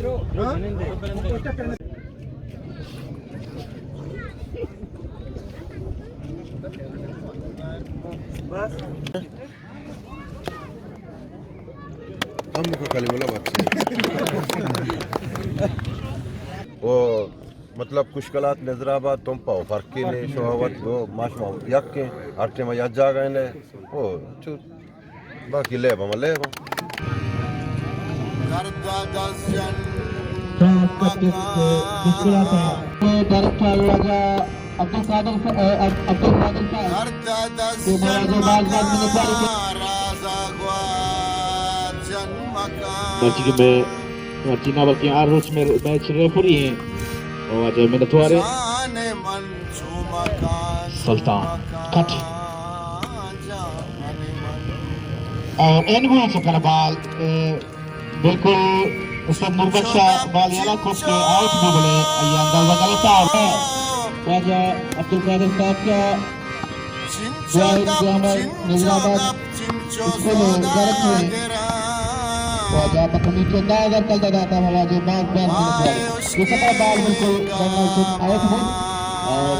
ہم کو کلیم اللہ بادشاہ۔ او مطلب کشکلات نظر آباد تم پاؤ فرق نے شہوت گو ماش ما یک کے ہر ٹائم یک جاگہ نے۔ او چو باقی لیب ہم لیب ہم۔ ڈائریکٹر واجہ عبدالقادر صاحب، عبدالقادر صاحب، کہ مراجع باز باز منتواری کے۔ مرچی کہ میں، مرچی نہ بلکہ ہر روچ میں میچ ریفری ہیں۔ اور واجہ منتوار ہیں۔ سلطان کٹ۔ اور این گوئی چکر بال، اے، بالکل استاد نوربخش ءَ بال یلہ کت کہ آؤٹ بہ بلے، آئی ءِ اندازہ غلط آ۔ واجہ عبدالقادر صاحب کا دعائے گرامر نظر آباد اسکول ءِ گرک ءَ واجہ پہ کمیٹی ءَ دہ ہزار کلدار داتا، واجہ باز باز منتوار۔ یہ سفر بال بالکل بنگال سے آؤٹ بہ اور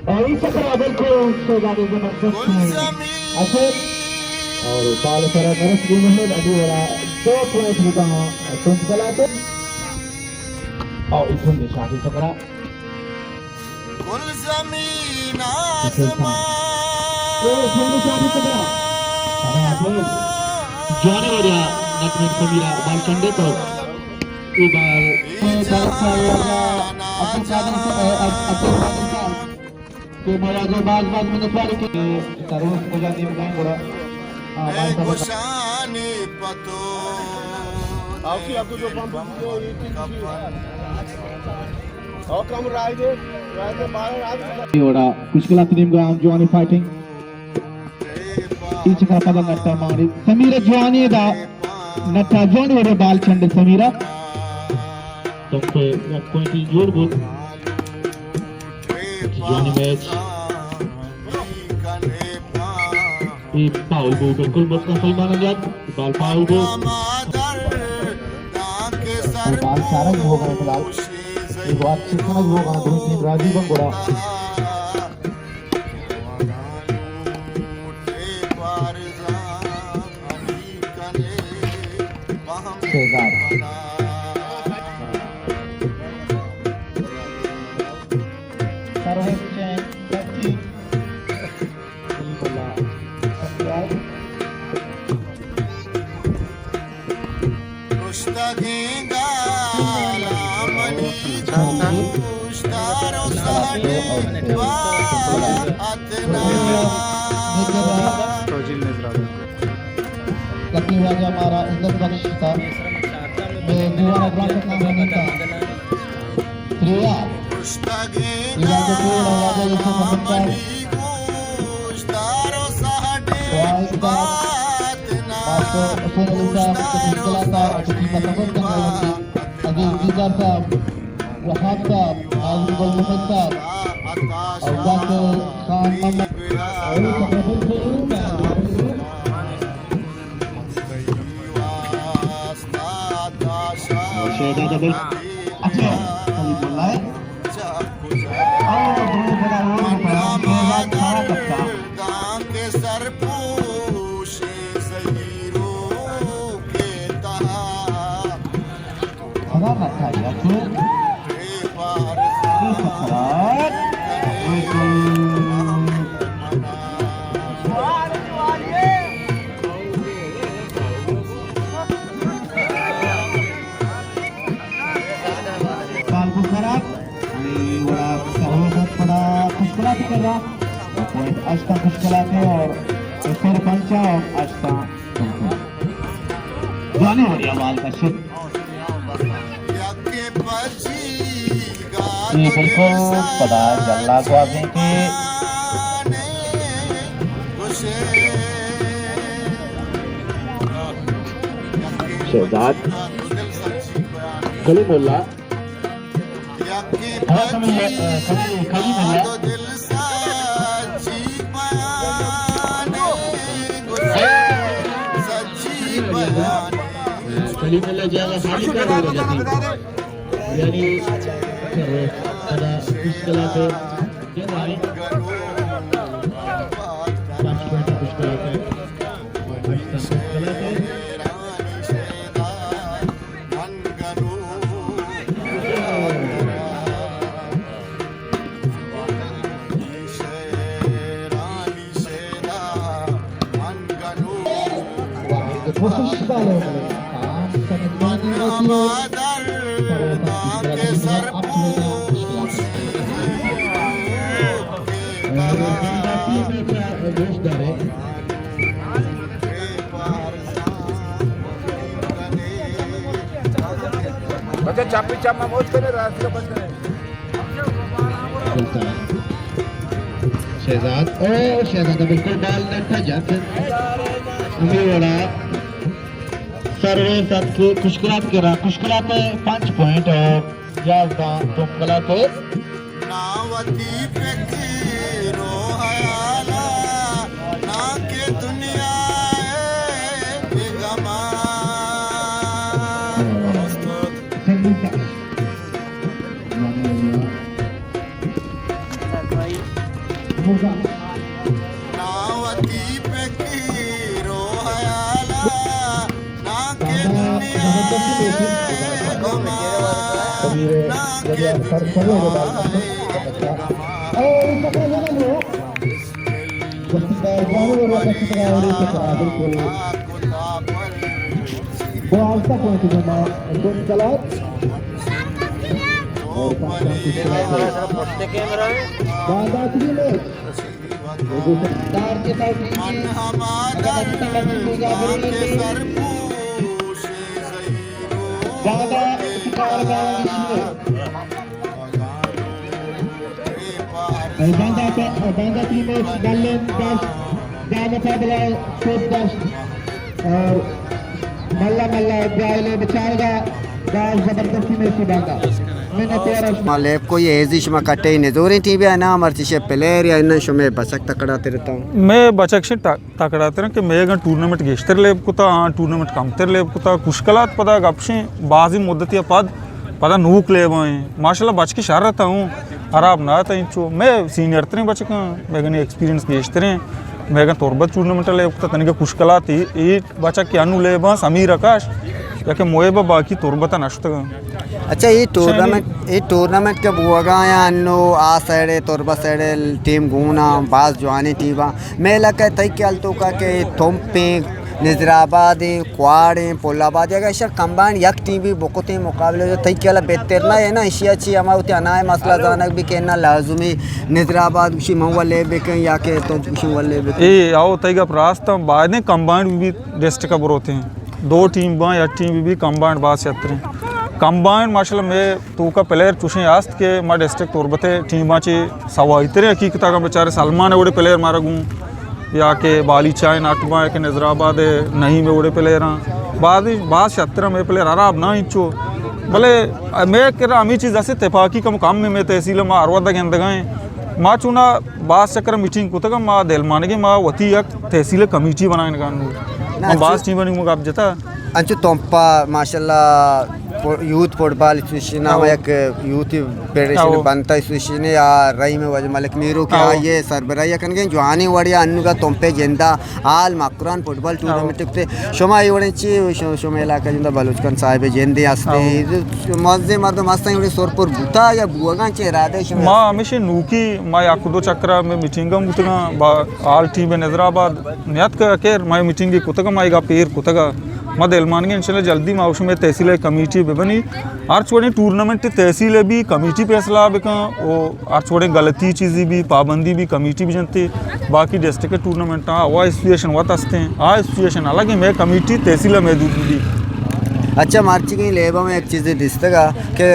اور اس طرح بالکل شہزادے زبردست ہیں۔ اصل اور بال سرا نرس گئے محمد علی والا دو پوائنٹ ہوتا ہاں۔ تم چلاتے اور اس میں شاہی سفرا۔ جوانی وڑیا نٹمن سمیرا بال چنڈے تو اے بال عبدالقادر صاحب، عبدالقادر صاحب کہ مراجع باز باز منتواری کہ تروس کجا دیم گئے گڑا۔ ہاں، بال صاحب۔ اے وڑا کشکلات نیمگا ہم جوانی فائٹنگ۔ ای چکا پدا نٹا ماری۔ سمیرا جوانی دا نٹا جوانی وڑے بال چنڈ سمیرا۔ تم پہ یک پوائنٹ جوڑ بود۔ جوانی میچ۔ اے پاؤل بو، بالکل مطلب سلمان اجاد، بال پاؤل بو۔ اور بال چارگ بو گئے فی الحال۔ اے بال چکنگ بو گئے، دوئی ٹیم راضی بن گڑا۔ شہزاد۔ سروس چین، یقین واجہ مارا عزت بخش تا۔ میں دیوان اگراں کا کام نہیں تھا۔ پریا۔ یہ واجہ کو اور واجہ یوسف محمد کا۔ واحد کا۔ ماسٹر حسین علی صاحب، تشکیلات صاحب، اور تشکیلات صاحب، عزیز دیدار صاحب، وہاب صاحب، ناظم گل محمد صاحب، اور ڈاکٹر خان محمد، اور شہزاد ابل۔ اچھا، کلیم اللہ ہے۔ اور دوئیں بڑا رول ہوتا ہے، شہزاد سارا کرتا۔ خدا نہ کھائے تو۔ یہ سکرات۔ بالکل۔ بالکل خراب۔ اے وڑا سروس پڑا مشکلات کر رہا۔ پوائنٹ اشتا مشکلات ہے اور سر پنچا اور اشتا۔ جوانی وڑیا بال کا شت۔ اے بالکل پدا جنگ ءَ گوازیں کہ شہزاد۔ کلیم اللہ۔ اور سمے، آ، سمے کلیم اللہ۔ کلیم اللہ جاگہ خالی کر رہے ہیں۔ یعنی، پدا مشکلات ہے۔ بچہ چپ چپ موج کرے، راست کا بچہ۔ شہزاد، او شہزاد، بالکل بال نہ تھا جاتے۔ ہمیں وڑا سروے ساتھ کے کشکلات کرا، کشکلات پانچ پوائنٹ اور یازدہ تمبلات۔ نہ وتی فکر و خیالا، نہ کہ دنیا ءِ غما۔ نہ وتی فکر و خیالا، نہ کہ دنیا ءِ غما، نہ کہ دنیا ءِ غما۔ باندا ٹیم ءِ بلے داشت، داں مقابلہ ءَ چوٹ داشت اور ملا ملا گائلے بچارگا گائل زبردستی میشی باندا۔ منت وار۔ ما لیب کو یہ ایزی شما کٹے نزوریں ٹیم ءِ نا، مرچی شے پلیئر یا اناں شمے بچک تکڑا ترتا؟ مئے بچک شے تا تکڑا ترن کہ مئے گن ٹورنامنٹ گیشتر لیب کتا، آں ٹورنامنٹ کمتر لیب کتا۔ کشکلات پدا گپشیں بازی مدتی پد پدا نوک لیب آئیں۔ ماشاءاللہ بچکی شر تا ہوں، خراب نہ تا انچو۔ مئے سینئر تریں بچکاں، مئے گن ایکسپیرینس گیشتریں۔ مئے گن تربت ٹورنامنٹ لیب کتا، تنگہ کشکلات اے، اے بچک کہ انو لیباں سمیر آکاش یا کہ موہب باقی تربت نشتگاں۔ اچھا، اے ٹورنامنٹ، اے ٹورنامنٹ کہ بوگا یا انو آ سائیڈ ءَ، تربت سائیڈ ءَ ٹیم گونا، باز جوانیں ٹیم آ۔ مئے علاقہ تئی خیال توکا کہ تمپیں، نظر آبادیں، کواڑیں، پل آبادیں، اگر اشر کمبائن یک ٹیم بھی بکتیں مقابلے جو تئی خیال بہتر نہ ہے نا، اشیا چی ہما ہوتی انائے مسئلہ زانگ بھی کہ نہ لازمی نظر آباد گوشی من ولے بکن یا کہ تمپ گوشی ولے بکن۔ اے آو تئی گپ راست، بایدیں کمبائن بھی ڈسٹرکٹ بروتے ہیں۔ دو ٹیم باں یا ٹیم بی بی کمبائنڈ باز شتریں۔ کمبائنڈ ماشاءاللہ مئے توکا پلیئر چوشیں است کہ ما ڈسٹرکٹ تربت ءِ ٹیماں چہ سوائی تریں، حقیقت اگاں بچارے سلمان ءِ وڑے پلیئر مارا گوں یا کہ بالیچاہ ءِ نٹ باں یا کہ نظر آباد ءِ نعیم ءِ وڑے پلیئراں باز، باز شتر مئے پلیئر، خراب نہ انچو، بلے مئے کرا ہمے چیز است، تپاکی کم کم مئے تحصیل ءَ ما ہر وھد ءَ گندگا ایں۔ ما چونا باز چکر میٹنگ کتگ، ما دلمانگیں ما وتی یک تحصیل کمیٹی بنائینگا نوں۔ ما انچو، باز ٹیم بنی ما گپ جتا۔ انچو تمپا ماشاءاللہ فو-، یوتھ فٹبال ایسوسیشن، ہم یک یوتھ فیڈریشن بنتا ایسوسیشن یا رحیم وجہ ملک نیرو کہ آئی ءِ سربراہی کنگے، جوانی وڑیا انوگا تمپے جندا حال مکران فٹبال ٹورنامنٹ کتے۔ شما اے وڑیں چی، ش-، شما علاقہ جندا بلوچ خان صاحب جندے ہستے، مزے مردم ہستن، اے وڑیں سرپر بوتا یا بوگان چے ارادے شما؟ ما ہمیشہ نوکی، ما یک دو چکر میں میٹنگ ہم بوتگاں با آل ٹیم نظر آباد نیاتک، اخیر ما میٹنگ کتگ، ما ایگا پیر کتگ۔ ما دلمانگیں انشاءاللہ جلدی ما شمے تحصیل کمیٹی ببنی۔ ہرچ وڑیں ٹورنامنٹ تحصیل بی کمیٹی فیصلہ بکن، او ہرچ وڑیں غلطی چیزی بی پابندی بی کمیٹی بجنتے۔ باقی ڈسٹرکٹ ٹورنامنٹ آ، وہ ایسوسیشن وت ہستیں، آ ایسوسیشن الگ ہیں، میں کمیٹی تحصیل محدود بی۔ اچھا، مرچی کہیں لیبا میں ایک چیز دیستگا کہ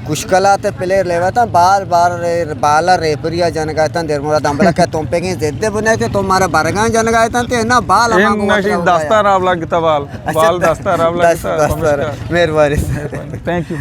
کشکلات پلیئر لیواتاں، بال بال رے-، بالا ریپریا جنگاتاں، در مراد امبلا کہ تم پہ کہیں ضد بنے کہ تم مارا برگاں جنگاتاں تے نہ بال ہما گوں وت نشی لوگا دستا یا۔ راب لگتا بال۔ اچھا، بال دستا راب دست، لگتا، دستا پمشکا۔ مہربانی سر۔ مہربانی۔ تھینک یو۔